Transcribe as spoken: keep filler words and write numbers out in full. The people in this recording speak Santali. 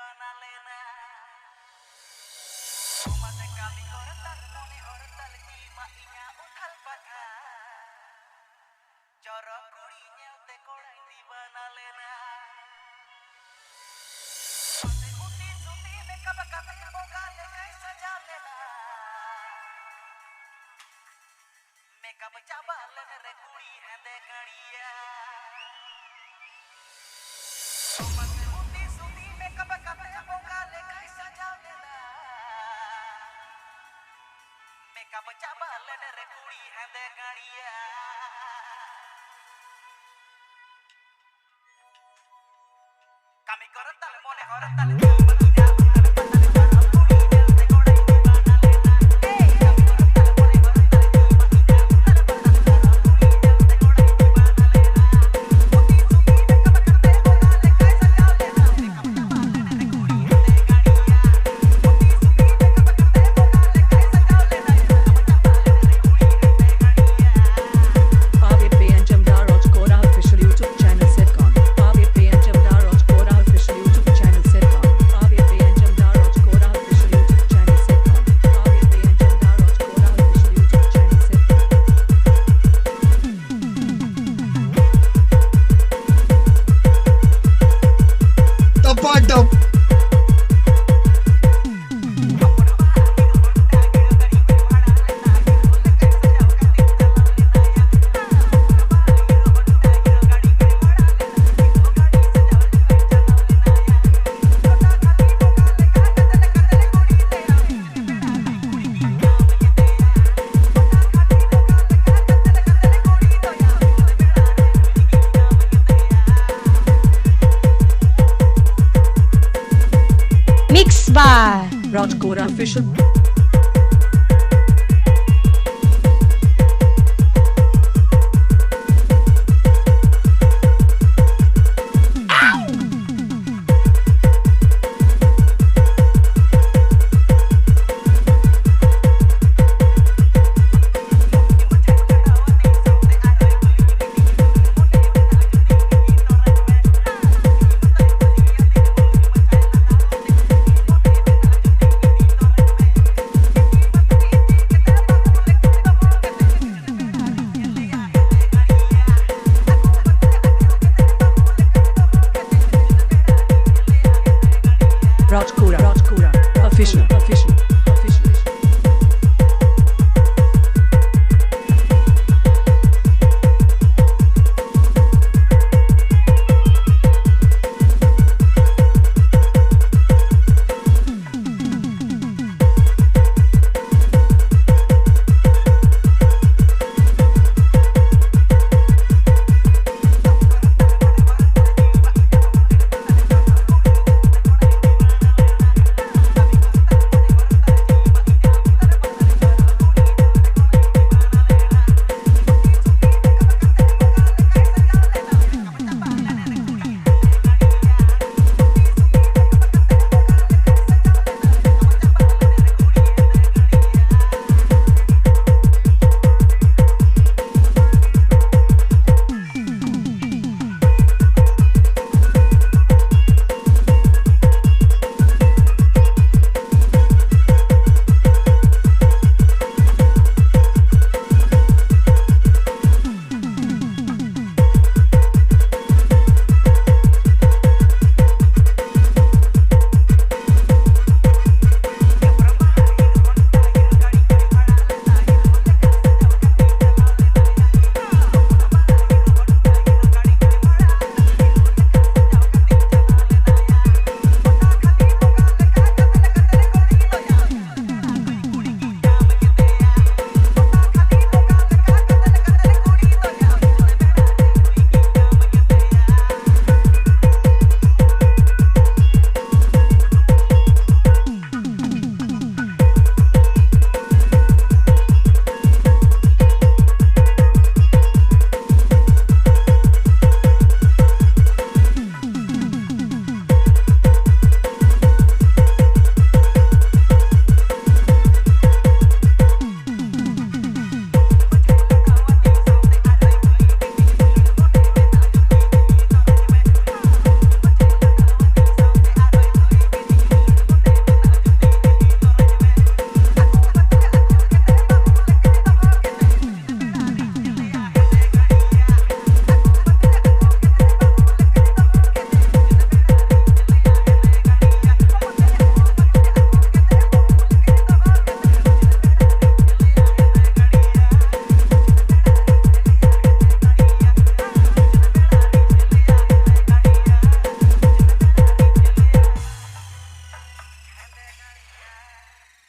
ᱵᱟᱱᱟ ᱞᱮᱱᱟ᱾ ᱥᱚᱢᱟᱡᱽ ᱠᱟᱹᱢᱤ ᱠᱚᱨᱮ ᱛᱟᱞ ᱢᱚᱱᱮ ᱦᱚᱲ ᱛᱟᱞ ᱡᱤᱣᱤ ᱢᱟ ᱤᱧᱟᱹᱜ ᱩᱛᱷᱟᱞ ᱯᱟᱛᱷᱟᱞ᱾ ᱪᱚᱨᱚᱠ ᱠᱩᱲᱤ ᱧᱮᱞᱛᱮ ᱠᱚᱲᱟᱧ ᱫᱤᱣᱟᱱᱟ ᱞᱮᱱᱟ᱾ ᱢᱟᱥᱮ ᱦᱩᱫᱤᱥ ᱦᱩᱫᱤᱥ ᱢᱮᱠᱟᱯ ᱠᱟᱛᱮ ᱵᱚᱸᱜᱟ ᱞᱮᱠᱟᱭ ᱥᱟᱡᱟᱣ ᱞᱮᱱᱟ᱾ ᱢᱮᱠᱟᱯ ᱪᱟᱵᱟ ᱞᱮᱱ ᱨᱮ ᱠᱩᱲᱤ ᱦᱮᱸᱫᱮ ᱠᱟᱹᱲᱤᱭᱟ᱾ ᱢᱟᱥᱮ ᱦᱩᱫᱤᱥ ᱦᱩᱫᱤᱥ ᱢᱮᱠᱟᱯ ᱠᱟᱛᱮ ᱵᱚᱸᱜᱟ ᱞᱮᱠᱟᱭ ᱥᱟᱡᱟᱣ ᱞᱮᱱᱟ᱾ ᱢᱮᱠᱟᱯ ᱪᱟᱵᱟ ᱞᱮᱱ ᱨᱮ ᱠᱩᱲᱤ ᱦᱮᱸᱫᱮ ᱠᱟᱹᱲᱤᱭᱟ᱾ ᱠᱟᱹᱢᱤ ᱠᱚᱨᱮ ᱛᱟᱞᱮ ᱢᱚᱱᱮ ᱦᱚᱨ ᱛᱟᱞᱮ᱾ आप इस पे एंजम दा राजकोरा ऑफिशियल YouTube चैनल से कॉन। आप इस पे एंजम दा राजकोरा ऑफिशियल YouTube चैनल से कॉन। आप इस पे एंजम दा राजकोरा ऑफिशियल YouTube चैनल से कॉन। आप इस पे एंजम दा राजकोरा ऑफिशियल YouTube चैनल से cone. टपाटप। Mix by Rajkora Official.